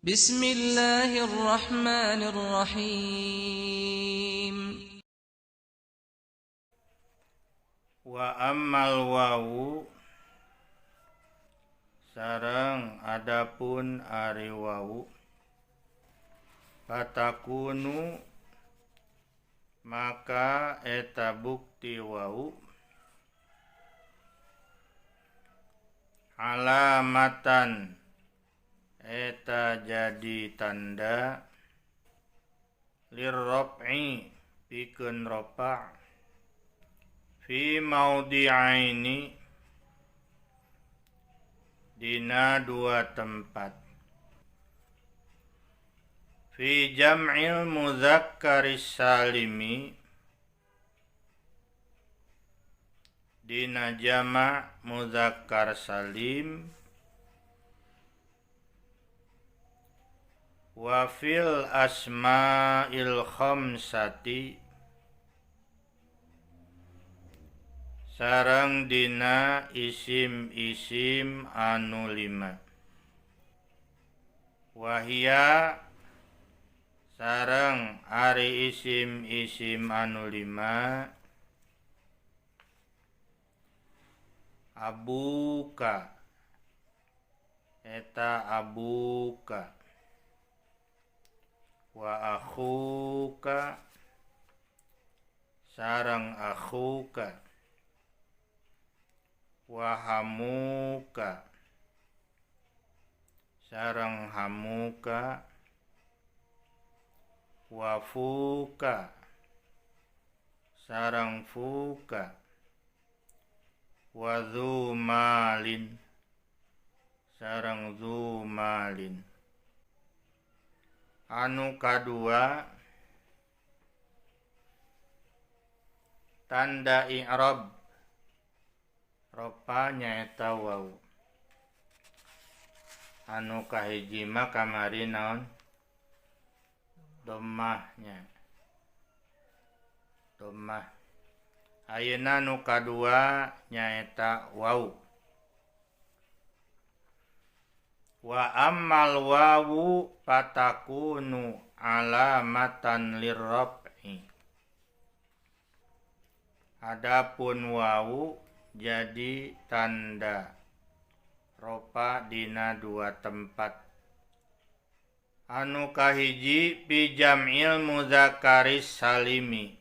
بسم الله الرحمن الرحيم. Wa ammal wawu sareng adapun ari wawu patakunu maka eta bukti wawu alamatan eta jadi tanda lirraf'i pikeun rafa' fi maudhi'aini dina dua tempat fi jam'il mudhakkaris salimi dina jama' mudzakkar salim wa fil asma'il khamsati sareng dina isim-isim anu lima wahia sareng ari isim-isim anu lima abuka eta abuka wa akhuka sareng akhuka wa hamuka sareng hamuka wa fuka sareng fuka wa dzu malin sareng dzu malin. Anu kadua tanda i'rab ropa nyaeta wawu. Anu kahiji mah kamari naon dhammahnya dhammah. Ayeuna nu kadua nyaeta wawu. Wa ammal wawu patakunu alamatan lirraf'i. Adapun wawu jadi tanda ropa dina dua tempat. Anu kahiji fi jam'il mudzakkaris salimi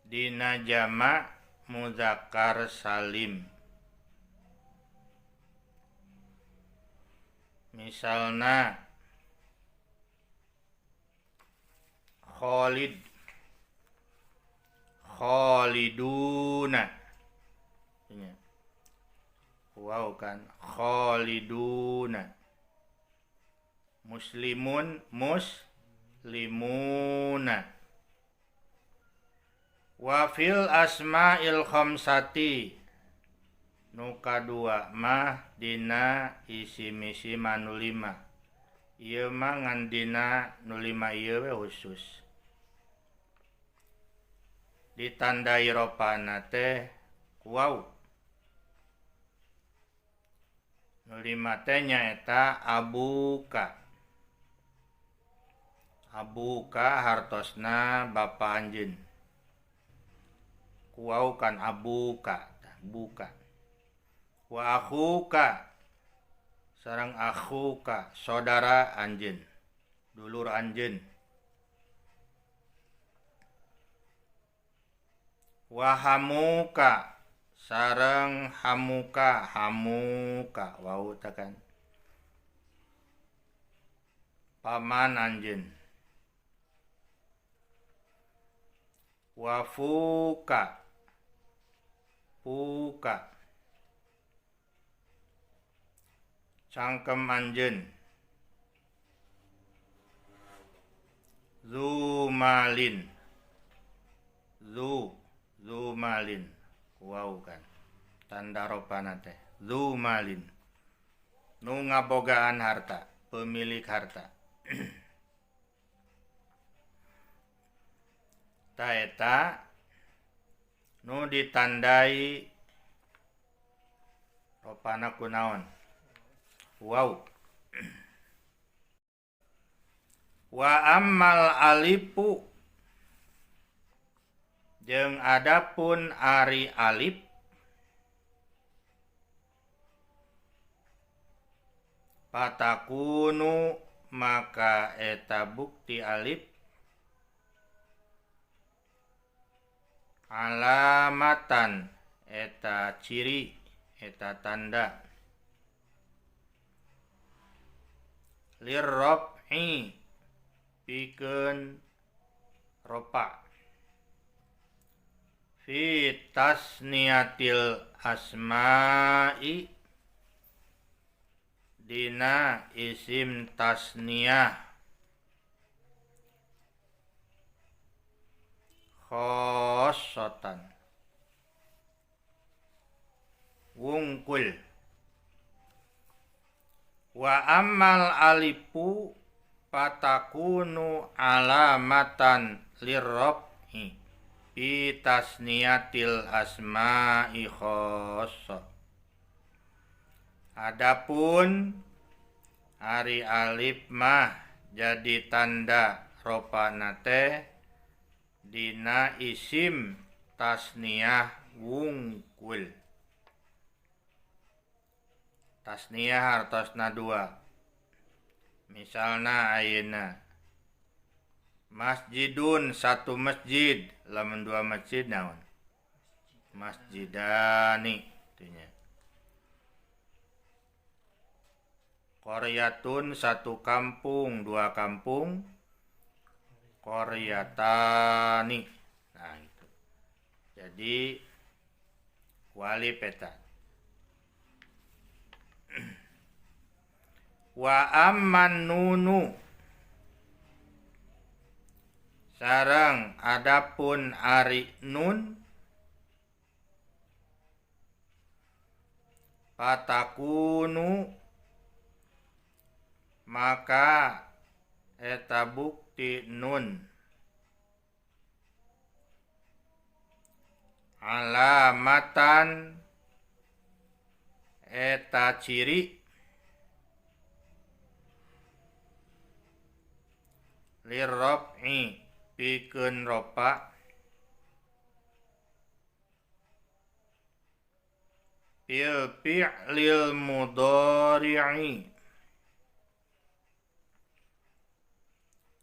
dina jama' mudzakkar salim. Misalna Khalid Khaliduna waw kan Khaliduna Muslimun Muslimuna. Wa fil asma'il khamsati nu kadua mah dina isim-isim anu lima. Ieu mah ngan dina nu lima ieu we khusus. Ditandai ropana teh waw. Nu lima teh nyaeta abuka. Abuka hartosna bapa anjeun. Waw kan abuka, buka. Wa akhuka sareng akhuka saudara anjeun, dulur anjeun. Wa hamuka sareng hamuka, hamuka wau teh kan paman anjeun. Wa fuka fuka cangkem anjeun. Zumalin zu zumalin waw kan tanda ropana teh zumalin nu ngabogaan harta, pemilik harta. Ta eta nu ditandai ropana kunaon waw. Wa ammal alifu jeung adapun ari alif patakunu maka eta bukti alif alamatan eta ciri eta tanda lirraf'i pikeun ropa fi tasniyatil asma'i dina isim tasniyah khossatan wungkul. Wa ammal alifu patakunu alamatan lirraf'i fi tasniyatil asma'i khossa. Adapun ari alif mah jadi tanda ropana teh dina isim tasniyah wungkul. Tasniyah hartosna dua. Misalna ayeuna masjidun satu masjid, lamun dua masjid naon? Masjidani artinya. Qaryatun satu kampung, dua kampung qaryatani. Nah itu. Jadi wali peta. Wa amman nunu sareng adapun ari nun patakunu maka eta bukti nun alamatan eta ciri lirraf'i pikeun ropa fil fi'lil mudhari'i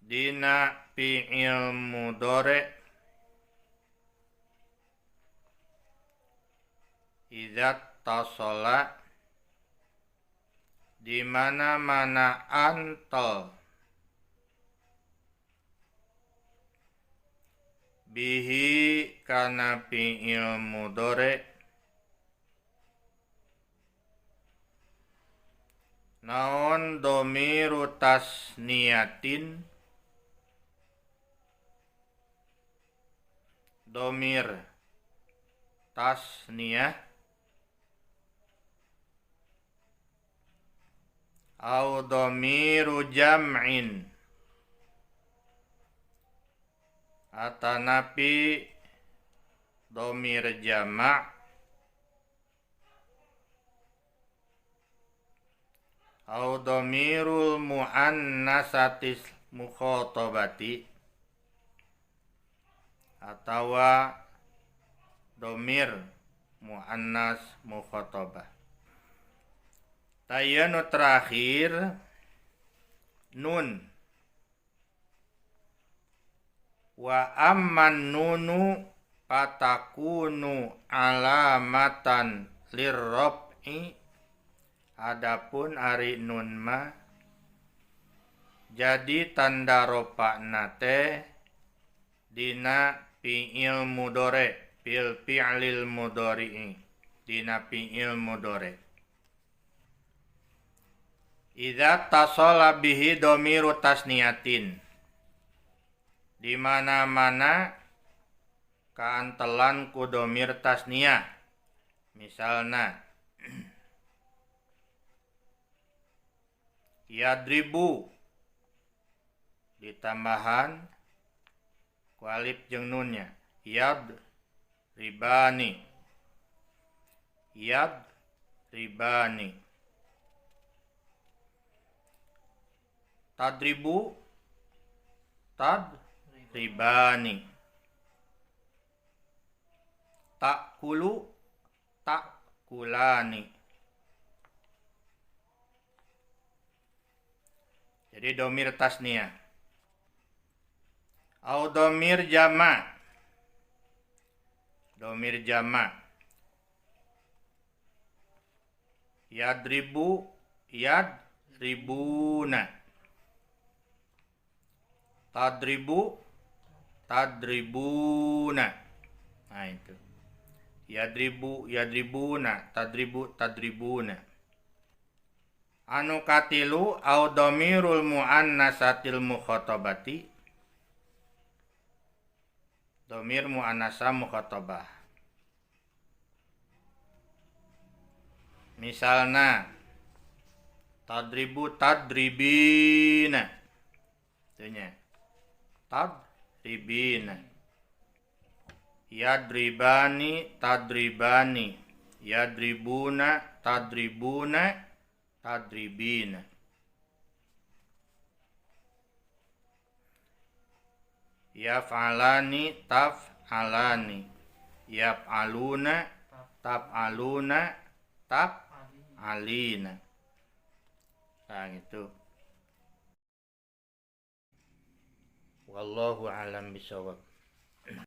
dina fi'il mudhari idza tasala di mana-mana antel bihi kana fi'il mudhari naon domiru tasniyatin domir tasniyah au domiru jam'in atanapi domir jamak au domirul muannasatis mukhatabati atawa domir muannas mukhatabah. Tayanu terakhir nun. Wa amman nunu patakunu alamatan lirraf'i adapun ari nun mah jadi tanda ropana teh dina fi'il mudhari fil fi'lil mudhari'i dina fi'il mudhari idza tasala bihi dhamiru tasniyatin di mana-mana kaantelan ku domir tasniyah. Misalna yadribu ditambahan ku alif jeung nunnya yad ribani yad ribani tadribu tadribani. Ta'kulu ta'kulani. Jadi domir tasniyah. Au domir jama. Domir jama. Yadribu yadribuna. Tadribu tadribuna. Nah itu. Yadribu yadribuna, tadribu tadribuna. Anu katilu au dhamirul muannasatil mukhatabati. Dhamir muannasa mukhatabah. Misalna tadribu tadribina. Itunya. Tadribina. Yadribani tadribani. Yadribuna tadribuna tadribina. Yaf'alani taf'alani. Yaf'aluna taf'aluna taf'alina. Nah gitu. Wallahu a'lam bishawab.